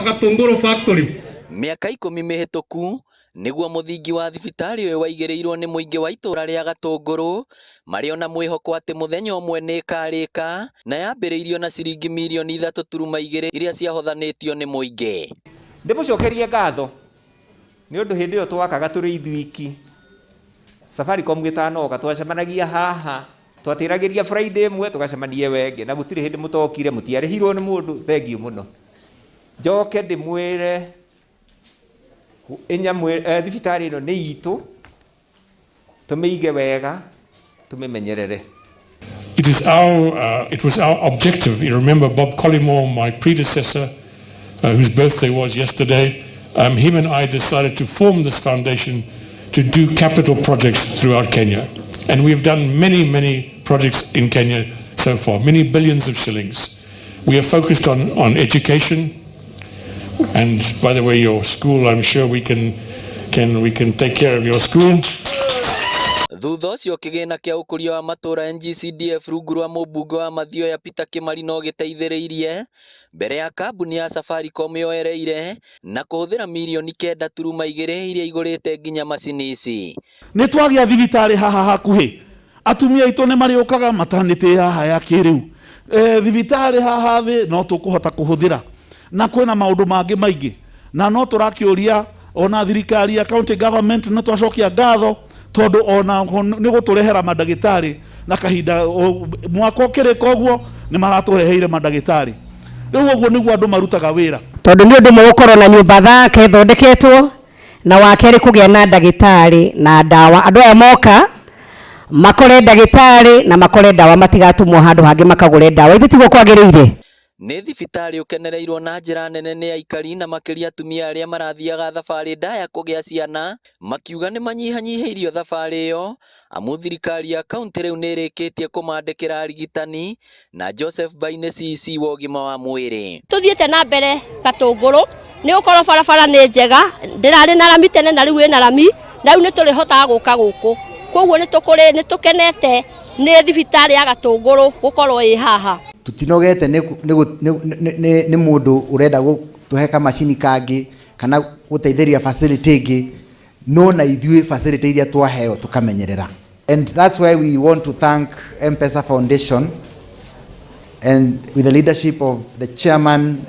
Gatũngũrũ Factory. Mĩaka 10 mĩhĩtũku nĩguo mũthingi wa thibitarĩ ũyũ waigĩrĩirwo nĩ mũingĩ wa itũra rĩa Gatũngũrũ marĩ ona mwĩhoko atĩ mũthenya ũmwe nĩ ĩkarĩka na yambĩrĩirio na ciringi mirioni 3.2 iria ciahothanĩtio nĩ mũingĩ. Ndĩmũcokerie ngatho nĩ ũndũ hĩndĩ ĩyo twakaga tũrĩ ithuiki Safaricom gĩtanoka, twacemanagia haha, twatĩragĩria Friday ĩmwe tũgacemania ĩyo ĩngĩ, na gũtirĩ hĩndĩ mũtokire, mũtiarĩhirwo nĩ mũndũ. Thengiũ mũno. Njoke ndĩmwĩre ĩnyamũ thibitarĩ ĩno nĩ itũ, tũmĩige wega, tũmĩmenyerere. It was our objective. You remember Bob Collymore, my predecessor, whose birthday was yesterday. Him and I decided to form this foundation to do capital projects throughout Kenya. And we've done many, many projects in Kenya so far, many billions of shillings. We are focused on education. And by the way, your school, I'm sure we can take care of your school. Thutha ũcio kĩgĩna kĩa ũkũria wa matũra NGCDF rungu rwa mũmbunge wa Mathioya Peter Kimari no gĩteithĩrĩirie mbere ya kambuni ya Safaricom yoereire na kũhũthĩra mirioni 9.2 iria igũrĩte nginya macini ici. Nĩ twagĩa thibitarĩ haha hakuhĩ, atumia aitũ nĩ marĩũkaga maternity haha ya kĩrĩu, thibitarĩ haha thĩ no tũkũhota kũhũthĩra na kwĩna maũndũ mangĩ maingĩ, na no tũrakĩũria ona thirikari ya county government nĩ twacokia ngatho tondũ ona nĩ gũtũrehera mandagĩtarĩ na kahinda mwaka ũkĩrĩka ũguo nĩ maratũreheire mandagĩtarĩ. Rĩu ũguo nĩguo andũ marutaga wĩra. Tondũ nĩ ũndũ ũmwe gũkorwo na nyũmba thaka ĩthondeketwo, na wa kerĩ kũgĩa na ndagĩtarĩ na ndawa. Andũ aya moka makore ndagĩtarĩ na makore ndawa, matigatũmwo handũ hangĩ makagũre ndawa. Ithe tiguo kwagĩrĩire? Nĩ thibitarĩ ũkenereirwo na njĩra nene nĩ aikari na makĩria atumia arĩa marathiaga thabarĩ ndaya kũgĩa ciana, makiuga nĩ manyihanyihĩirio thabarĩ ĩyo amu thirikari ya kaunti rĩu nĩ ĩrĩkĩtie kũmandĩkĩra arigitani na Joseph Baine, CEC wa ũgima wa mwĩrĩ. Tuthiĩte na mbere Gatũngũrũ nĩ gũkorwo barabara nĩ njega, ndĩrarĩ na rami tene na rĩu ĩna rami, na rĩu nĩ tũrĩhotaga gũka gũkũ, koguo nĩ tũkenete nĩ thibitarĩ ya Gatũngũrũ gũkorwo ĩ haha. Tutinogete nĩ mũndũ ũrenda gũtũhe kamacini kangĩ kana gũteithĩrĩria facility ĩngĩ, no na ithuĩ facility iria twaheo tũkamenyerera. And that's why we want to thank M-Pesa Foundation and with the leadership of the chairman,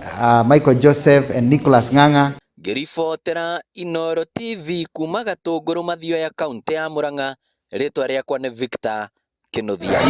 Michael Joseph and Nicholas Ng'ang'a. Ngĩribotera Inooro TV kuma Gatũngũrũ, Mathioya, kaunti ya Murang'a, rĩtwa rĩakwa nĩ Victor Kinuthia.